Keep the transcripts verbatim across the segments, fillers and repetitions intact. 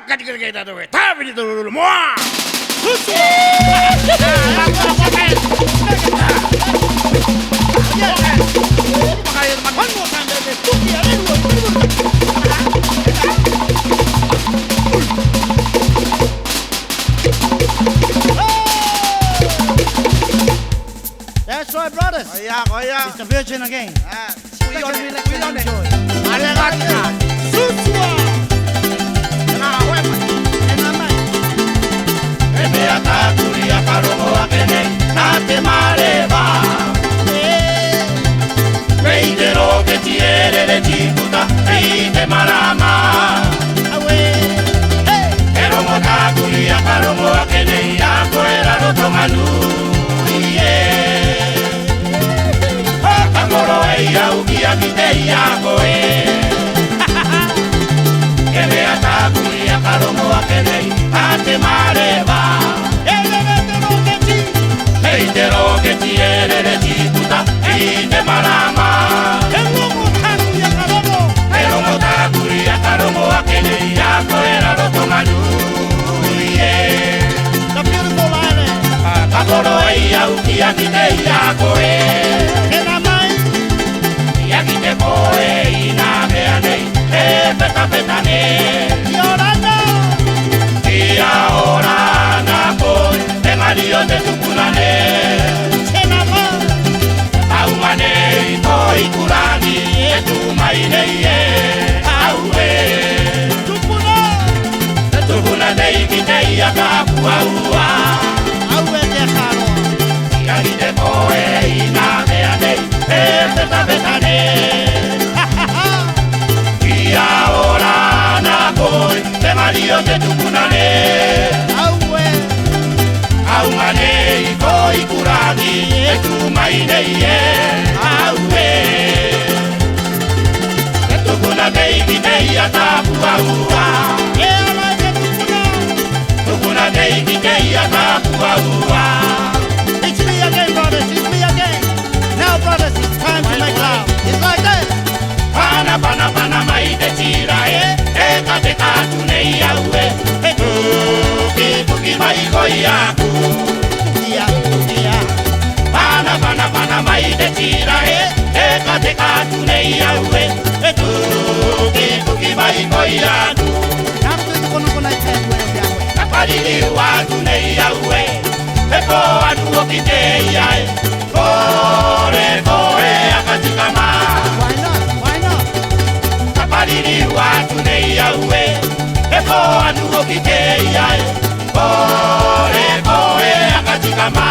Kati kira kita tu, eh. Tapi di dulu dulu, mua. Susu. One more time, baby. That's right, brothers. Oya, oya. It's the virgin again. Ah. Sit back and relax and enjoy. Arregatina. Susua. Ena mai. Ena mai. E mea ta kuri a karongo ake nei, na te mareva. Mei te roketi e rere ti puta, mei te marama. Aue. Hey. E rongo ta kuri a karongo ake nei, a koe ra roto manu. Ia. Ka koro ei au ki a ki te ia koe. Ke mea ta kuri a karongo ake nei, a te mareva. E rere te roketi. Mei te roketi e rere ti puta, mei te marama. E rongo ta kuri a karongo. E rongo ta kuri a karongo ake nei, a koe ra roto manu. Ia. The beautiful island. Ka koro ei au ki a ki te ia koe. Ena mai. Ia ki te koe i na mea nei, e peta peta nei. Ia ora na. Ia ora na koe, te ngari o te tupuna nei. Ena mai. Au mane i ko i kurani, e tu mai nei e, aue. Tupuna. Te tupuna tei ki te ia ka kuaua. Aue te haro. Ia ki te koe i na mea nei, e peta peta nei. Ia ora na koe, te ngari o te tupuna nei. Aue. Au mane i ko i kurani, e tu mai nei e, aue. Te tupuna tei ki te ia ka kuaua. E ara te tupuna. Tupuna tei ki te ia ka kuaua. It's me again, brothers. It's me again. Now, brothers, it's time to make love. It's like this. Pana, pana, pana mai te tira e, e ka te ka tu nei aue. E tuki, tuki mai ko ia ku. Ia, ia. Pana, pana, pana mai te tira e, e ka te ka tu nei aue. E tuki, tuki mai ko ia ku. Ka pariri atu nei aue. E ko anu o ki te ia e. Kore, kore, a ka tika ma. Why not? Why not? Ka pariri atu nei aue. E ko anu o ki te ia e. Kore, kore, a ka tika ma.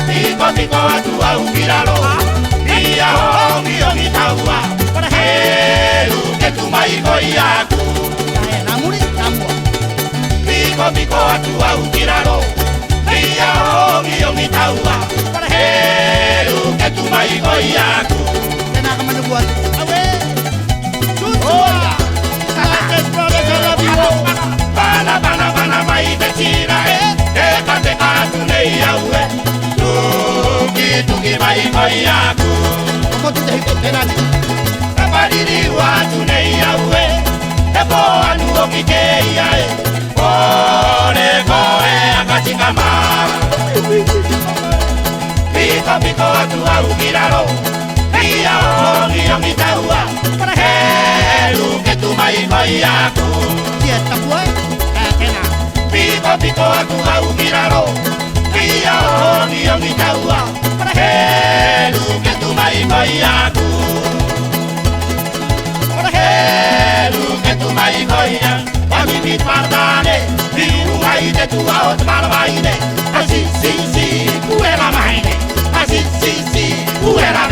Piko, piko atu au ki raro. Ia o ngi o ngi taua. Heru ke tu mai ko ia ku. Piko, piko atu au ki raro. Ia o ngi o ngi taua. Heru ke tu mai ko ia ku. Tena ka manu buat. Aue. Susua. Brothers, I love you all. Pana, pana, pana mai te tira e. E ka te ka tu nei aue. Tuki, tuki mai ko ia ku. Ka pariri atu nei aue. E ko anu o ki te ia e. Kore, kore, a ka tika ma. Piko, piko atu au ki raro. Ia o ngi o ngi taua. Heru ke tu mai ko ia ku. Piko, piko atu au ki raro. Ia o ngi o ngi taua. Heru ke tu mai ko ia ku. Heru ke tu mai ko ia. Wa mi mi pardane. Riu ai te tu a ot marvaine. Asi si si puera maine. Asi si si puera.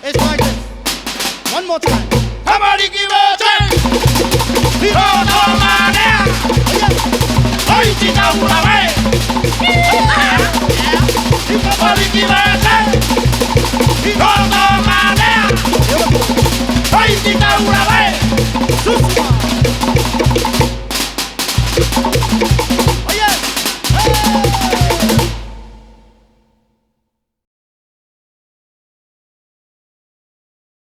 It's like this. One more time. Tamariki vete. Hiroto manea. Oi, chita ura vai. Tamariki vete. Hiroto manea. Vai, Tita Urabai! Susma!